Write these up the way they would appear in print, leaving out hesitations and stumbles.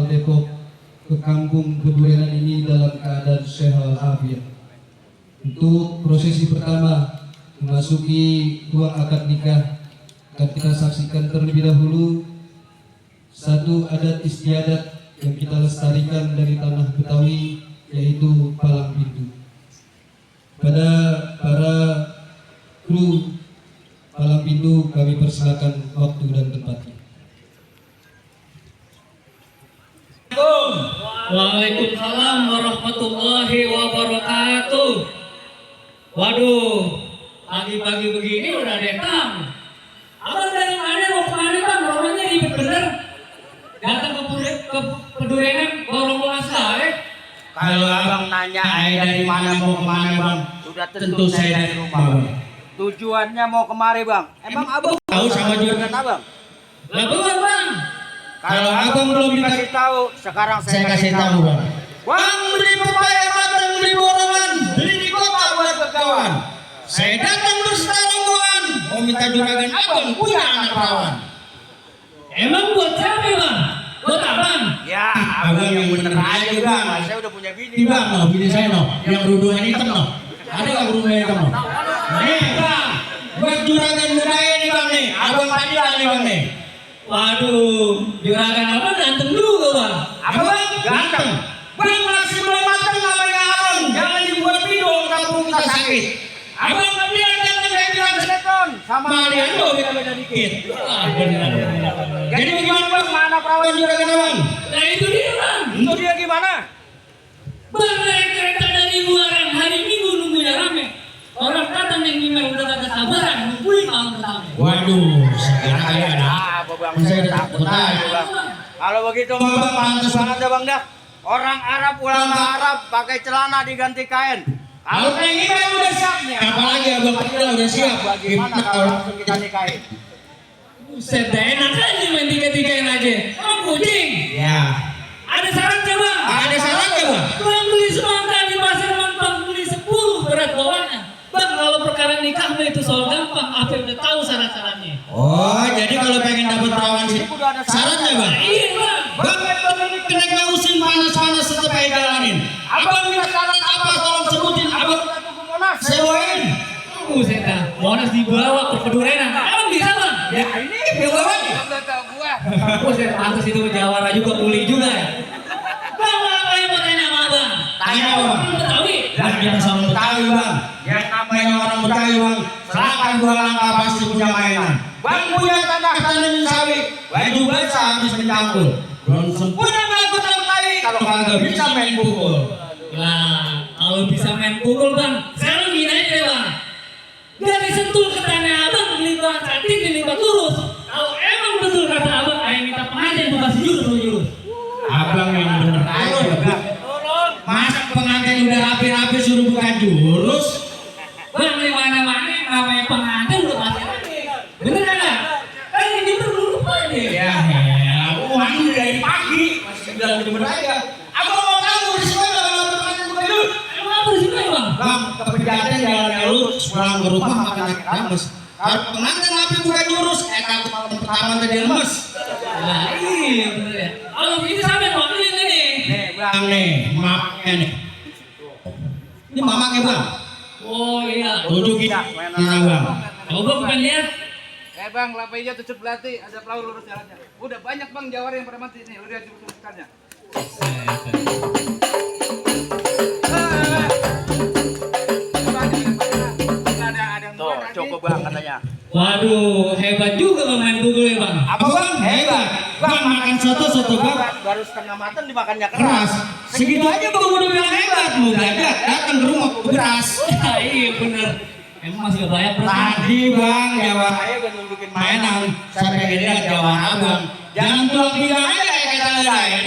Kota Depok ke kampung Pedurenan ini dalam keadaan sehat walafiat. Untuk prosesi pertama memasuki ruang akad nikah akan kita saksikan terlebih dahulu satu adat istiadat yang kita lestarikan dari tanah Betawi, yaitu palang pintu. Pada para kru palang pintu kami persilakan waktu dan tempatnya. Waalaikumsalam warahmatullahi wabarakatuh. Waduh, pagi-pagi begini udah datang. Abang dari mana mau kemana bang? Rumahnya ribet bener. Datang ke Pedurenan rombongan saya. Kalau abang nanya dari mana mau kemana bang, sudah tentu saya dari rumah bang. Tujuannya mau kemari bang. Emang abang tahu sama juragan abang? Lah belum bang. Kalau abang belum dikasih tahu, sekarang saya kasih tahu bang. Bang beli pepaya matang, beli borongan, beli di kota buat berkawan. Saya datang berserta rombongan, mau minta juragan abang punya anak perawan. Emang buat siapa bang? Buat abang? Ya, abang yang bener aja bang. Saya udah punya bini Bang, no, bini saya no, yang kerudungan hitam no. Ada nggak kerudungan hitam no? Nih bang, buat juragan muda ini bang nih, abang padilan nih bang nih. Waduh, juragan abang ganteng juga bang. Apa bang? Ganteng. Bang masih belum matang namanya abang. Jangan dibuat bidung kampung kita sakit. Abang dia jangan saya bilang seton. Sama Aliando beda-beda dikit. Jadi gimana bang? Mana perawan juragan abang? Nah itu dia bang. Itu dia gimana? Bang naik kereta dari luaran hari Minggu nunggunya rame. Orang datang yang email udah kagak sabaran nungguin malam pertama. Waduh, sekarang kaya ada. Apa bang? Saya takut aja bang. Kalau begitu bang pantas banget ya bang dah. Orang Arab ulama Arab pakai celana diganti kain. Kalau kayak gini udah siap nih. Apalagi abang Padilan udah siap. Bagaimana kalau langsung kita nikahin? Buset dah enak aja main tiga-tigain aja. Oh kucing. Ya. Ada syaratnya bang. Ada syaratnya bang. Bang beli semangka di pasar bang beli 10 berat bawahnya. Bang kalau perkara nikah mah itu soal gampang. Apa udah tahu syarat-syaratnya? Oh, jadi kalau pengen dapat perawan sih Udah ada syaratnya bang. Iya bang. Bang, kena usin panas-panas tetap aja jalanin. Abang minta syarat apa? Tolong sebutin. Abang Sewain. Buset dah. Monas dibawa ke Pedurenan. Emang bisa bang? Ya ini sewain. Buset, pantas itu Jawara juga pulih juga ya. Bang, apa yang mau tanya sama abang? Tanya bang. Betawi. Lah kita sama Betawi bang. Yang namanya orang Betawi bang. Selatan dua langkah pasti punya mainan. Bang punya tanah tanam sawit. Baju basah habis mencampur. Belum sempurna main kota Betawi. Kalau kagak bisa main pukul. Lah, kalau bisa main pukul bang, sekarang gini aja bang. Dari Sentul ke Tanah Abang, dilipat cantik, dilipat lurus. Kalau emang betul kata abang, ayo minta pengantin tuh kasih jurus. Abang yang bener aja bang. Masa pengantin udah rapi-rapi suruh buka jurus? Bang di mana-mana namanya pengantin udah pasti rapi. Bener kan? Kan ini berluluh aja. Ya, uang dari pagi masih bilang bener aja. Abang mau tahu di sini kalau pengantin buka jurus? Emang apa di sini bang? Bang, kepejaten jalannya lurus, pulang ke rumah makan nasi rames. Kalau pengantin rapi buka jurus, takut malam pertama tadi lemes. Nah iya bener ya. Kalau begitu sampai bang ini. Nih, bang nih, mamaknya nih. Ini mamaknya bang. Oh iya. Tunjukin. Nah bang. Coba bukan lihat. Bang, kelapa hijau tutup belati, ada pelaut lurus jalannya. Udah banyak bang Jawara yang pada mati nih, udah dibutuhkannya. Tuh, cukup bang katanya. Waduh, hebat juga bang main pukul ya bang. Apa bang? Hebat. Bang makan soto bang. Baru setengah matang dimakannya keras. Keras. Segitu aja bang udah bilang hebat. Mau belajar datang ke rumah beras. Iya bener. Emang masih gak banyak beras. Tadi bang Jawa Saya udah nunjukin mainan. Saya pengen lihat Jawa abang. Jangan tulang pinggang aja kayak kata lain.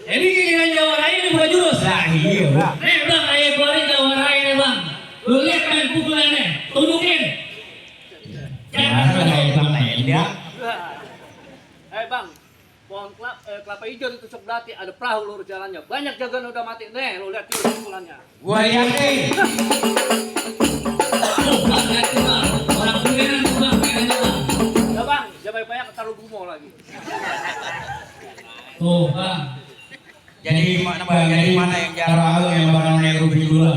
Jadi giliran Jawara ini bukan jurus. Nah iya bang. Nih bang, ayo keluarin Jawara ini bang. Lu lihat main pukulannya, tunjukin. Ya, bang dia. Bang, pohon kelapa hijau ditusuk belati, ada perahu lurus jalannya. Banyak jagoan udah mati. Nih, lu lihat tuh pukulannya. Gua lihat nih. Bang, lihat tuh bang. Orang Pedurenan tuh bang, mainannya bang. Ya bang, jangan banyak taruh gumo lagi. Tuh bang. Jadi mana yang jarang yang barang yang rugi dulu.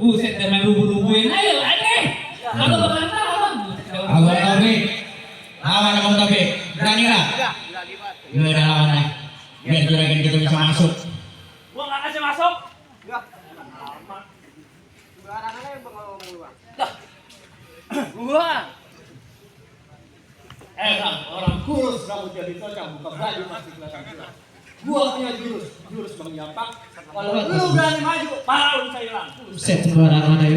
Buset, temen rubu-rubuin. Ayo, ayo. Kalau bakal abang. Abang Taufik, lawan Abang Taufik, berani nggak? Nggak ada lawan ya. Biar juragan kita bisa masuk. Gua nggak kasih masuk. Gua. Bang, orang kurus kamu jadi cocok buka baju masih kelihatan jelas. Gua punya jurus Bang Yapak. Kalau lu berani maju, palu saya hilang. Set sembarangan aja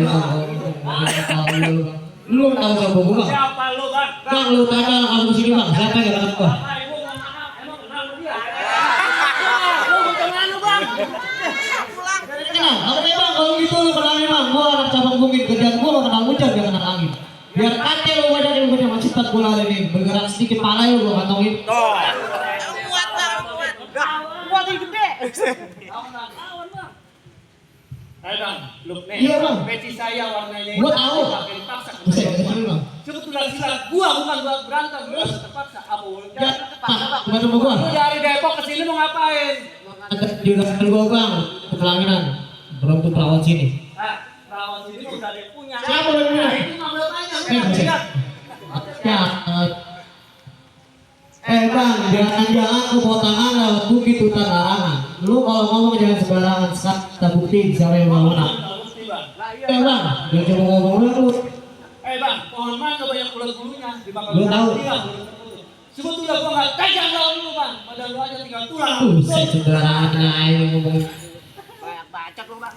lu tahu gak bohong bang? Siapa lu, Bang? Bang lu tanya kamu sini bang, siapa yang kata gua? Apa ibu nggak maaf? Emang kenal lu dia? Lu kenal lu, Bang? Kenal, aku nih bang kalau gitu lu kenalin bang, gua anak cabang bukit kerjaan gua lu kenal hujan biar kenal angin. Biar kate lu banyak yang banyak macet tak bola ini, bergerak sedikit pala lu gua kantongin. Buat yang gede. Lawan, Bang. Ayo, Bang. Look nih. Iya, Bang. Peci saya warnanya Gua tahu. pakai dipaksa. Bisa kecil bang. Sebetulnya silat gua bukan buat berantem, gua terpaksa. Apa lu? Ya, pak, bukan sama gua. Lu dari Depok ke sini mau ngapain? Angkat di udah gua bang, ke pelaminan. Belum tuh perawat sini. Perawan sini udah ada yang punya. Siapa yang punya? Itu nggak boleh tanya, lu Eh, nggak bisa. lihat. Ya, bang, jangan-jangan lu bawa tangan lewat bukit hutan larangan. Lu kalau ngomong jangan sembarangan, kita buktiin siapa yang mau menang. Bang, jangan coba ngomong lu. Bang, pohon mangga banyak ulat-bulunya. Lu tahu? Sebetulnya gua nggak tegang lawan lu, Bang. Padahal lu aja tinggal tulang. Buset sembarangan aja ngomong. Banyak bacot lu, Bang.